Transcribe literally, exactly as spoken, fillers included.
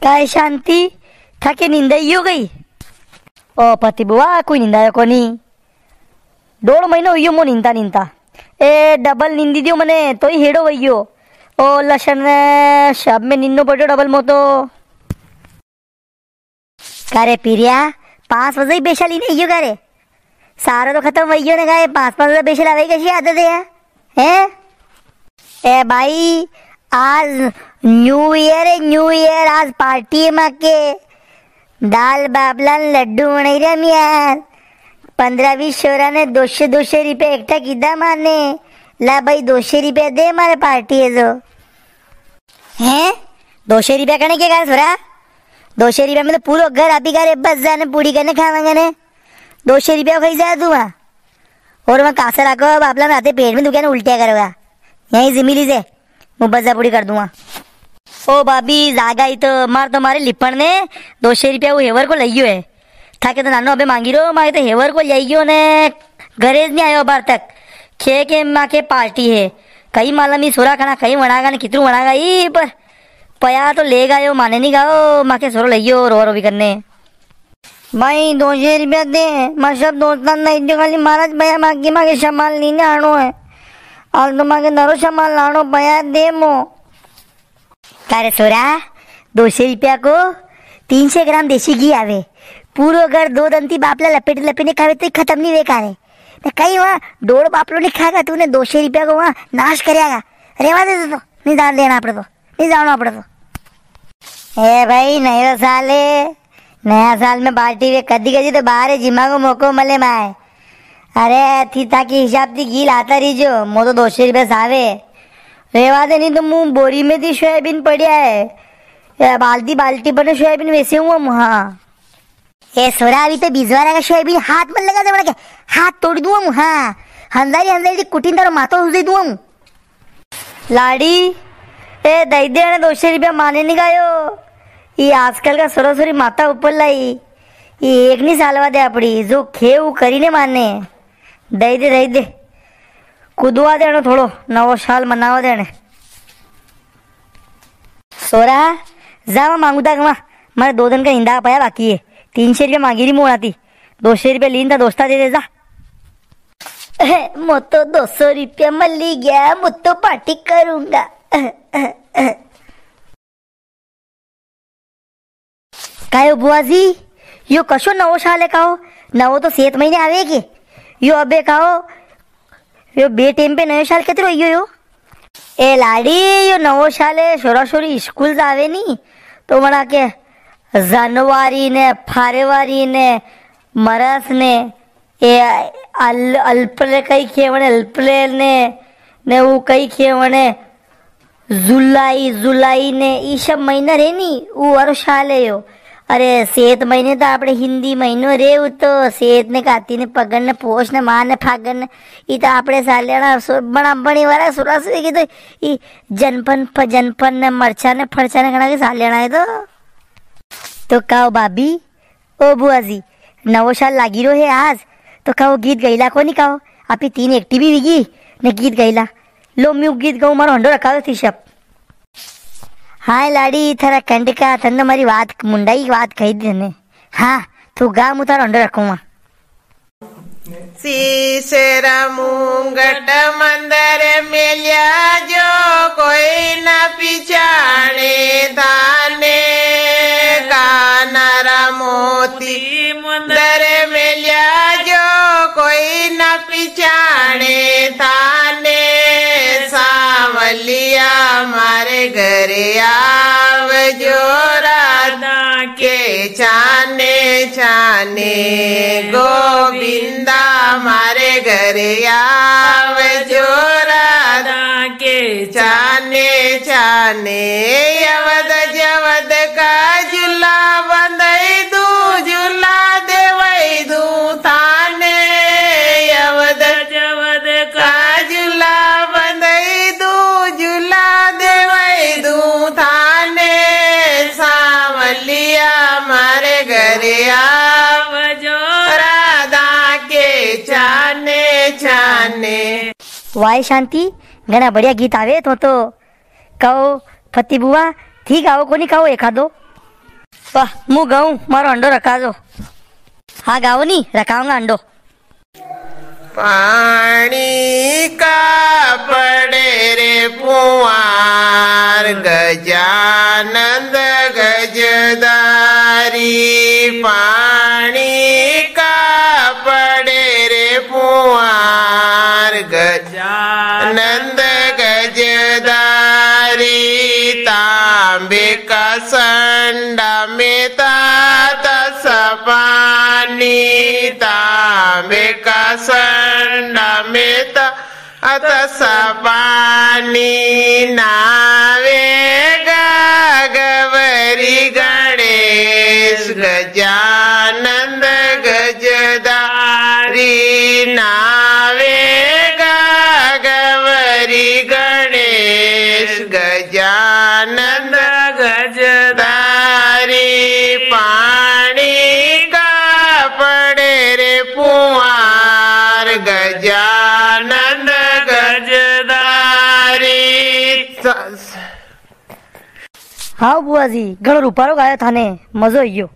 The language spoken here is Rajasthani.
काय शांति, थाके निंदाई हो गई? ओ पति बुआ, कोई निंदायो कोनी। डोढ़ महीनो हुयो मो निंदा निंदा। ए, डबल निंदी दियो मने, तो ही हेड़ो वइयो। ओ लसण ने सब में निन्नो पड़ो डबल मो तो। का रे पीरिया, पाँच बजे ही बेशा लीने आइयो का रे? सारो तो खत्म वइयो ने, का रे पाँच पाँच बजे बेशा लावे, कसी आदत है, हैं? ए भाई, आज न्यू ईयर है, न्यू ईयर, आज पार्टी है माके। दाल बाफला ने लड्डू बनाई रहा मी यार। पन्द्रह बीस छोरा ने दो सौ दो सौ रुपया एकठा कीधा माने। ला भाई, दो सौ रुपया दे, मारे पार्टी है जो। हैं? दो सौ रुपया कने के का रे छोरा? दो सौ रुपया में तो पूरो घर आपी का रे, बस जाने पूड़ी करने खावांगे ने। दो सौ रुपया खाई जा तू वहाँ। और वहाँ कासा राखो, बापला में आते पेट में दुखे ने उल्टिया करोगा। यहीं जिमी लीजे, मूं बस जा पूड़ी कर दूंगा। ओ भाभी, जागा ही तो, मार तो मारे लिपण ने दो सौ रुपया वो हेवर को लइयो है। थाके तो नानो अबे मांगी रो, मारे तो हेवर को लइयो ने घरे ज नी आयो अबार तक। खे के माके पार्टी है, कई मालूम ही सोरा खाना कई वणागा ने कितरू वणागा ही, पर पया तो लेगा यो, माने नी गाओ, माके सोरो लइयो रो रो भी करने। भाई, दो सौ रुपया दे, मारे सब दोस्तान ने इज्जो खाली मारा ज पया, माके, माके सामान लेने आनो है। हाल तो माके नरो सामान लानो पया दे मो। का रे सोरा, दो सौ रुपया को तीन सौ ग्राम देसी घी आवे। पूरो घर दो दंती बापला लपेट लपेट ने खावे तो ही खत्म नी वे का रे। ने कई वहाँ डोड़ बापलो नी खाएगा तूने, दो सौ रुपया को वहाँ नाश करेगा। रेवा दे तू तो, नी जान देना आपड़े तो, नी जानो आपड़े तो। ए भाई, नयो साल है, नया साल में पार्टी वे कदी कदी तो बाहर जिमा को मौको मले माए। अरे, थी थाकी हिसाब थी घी लाता रही जो, मो तो दो सौ रुपया सावे। रेवा दे, नी तो मूं बोरी में थी सोयाबीन पड़िया है। ए, बाल्टी, बाल्टी भरने सोयाबीन वैसे हूँ हम, हाँ। ए, सोरा, अभी तो बिजवारा का सोयाबीन हाथ में लगा दे, बड़ा के हाथ तोड़ दूँ हम, हाँ। हंजारी, हंजारी कुटिन तारो माथो सुजई दूँ हम। लाड़ी, ए, दई दे ने दो सौ रुपया, माने नी गायो। ये आजकल का सोरा सोरी माता ऊपर लाई। ये एक नी सालवा दे आपड़ी, जो खे वो करी ने माने। दई दे, दई दे। कुदवा देने थोड़ो, नवो साल मनावा देने। सोरा, जावा मांगू दा कमा, मारे दो दिन का हिंदा पाया बाकी है। तीन सौ रुपया मांगी री मोड़ा थी, दो सौ रुपया लीन था दोस्ता दे दे जा। मो तो दो सौ रुपया मली गया, मो तो पार्टी करूंगा। कायो बुआ जी, यो कशो नवो साल है काओ? नवो तो सेत महीने आवे के? यो अबे काओ, यो बे टेम पे नयो साल केतरो यो यो? ए लाड़ी, यो नवो साल है, छोरा छोरी स्कूल जावे नी, तो वणा के जनवरी ने, फरवरी ने, मरस ने, ए अल-, अल्पले कई खेवणे, अल्पले ने, ने वो कई खेवणे, जुलाई, जुलाई ने ई सब महीना रे नी, ऊ वारो साल है यो। अरे, सेत महीने तो आपणे हिंदी महीनो रे, ऊ तो सेत ने काती ने पगन ने पोष ने माह ने फागन ने, ई तो आपणे सालियाना सो-, बना बनी वाला सुरा सुरी की तो ई जनपन फ-, जनपन ने मरचा ने फरचा ने कणा के सालियाना है तो। तो काओ भाभी, ओ बुआ जी, नवो साल लागी रो है आज, तो काओ गीत गईला कोनी काओ? आपी तीन एकटी भी वीगी ने गीत गईला। लो, म्यू गीत गाऊं, मारो हंडो रखावे थी सब। हाय लाड़ी, थारा कंड का, तन्ने मारी बात, मुंडा की बात कही दी तन्ने। हाँ, तू गा, मु थारो हंडो रखूंगा। शीश रा मुंगट मंदर मेल्या जो, कोई ना पिछाणे थाने। काना रा मोती मंदर मेल्या जो, कोई ना पिछाणे थाने। सांवलिया मारे घरे आवजो, राधा के छाने छाने। गोविंदा मारे घरे आवजो, राधा के छाने छाने। यवद जवद का झूला बंधई दूं, झूला देवई दूं थाने। यवद जवद का झूला बंधई दूं, झूला देवई दूं थाने। सांवलिया मारे घरे आवजो, राधा के छाने छाने। वाह शांति, घणा बढ़िया गीत आवे तो तो। कहो फती बुआ, थी गाओ कोनी, कहो एकादो। वाह, मूं गाऊं, मारो अंडो रखाजो। हाँ, गाओ नी, रखाऊंगा अंडो। पाणी का पड़े रे पुआर, गजानंद गजदारी। पाणी का पड़े रे पुआर, गजानंद गजदारी। तांबे का संडा में तात सा पाणी, तांबे का संडा में तात सा पाणी। नावेगा गवरी गणेश, गजानंद गजदारी। नावेगा गवरी गणेश, गजानंद गजदारी। पाणी का पड़े रे पुआर, गजानंद गजदारी। स-, स- हाँ बुआ जी, घणो रूपारो गायो थाने, मजो आयो।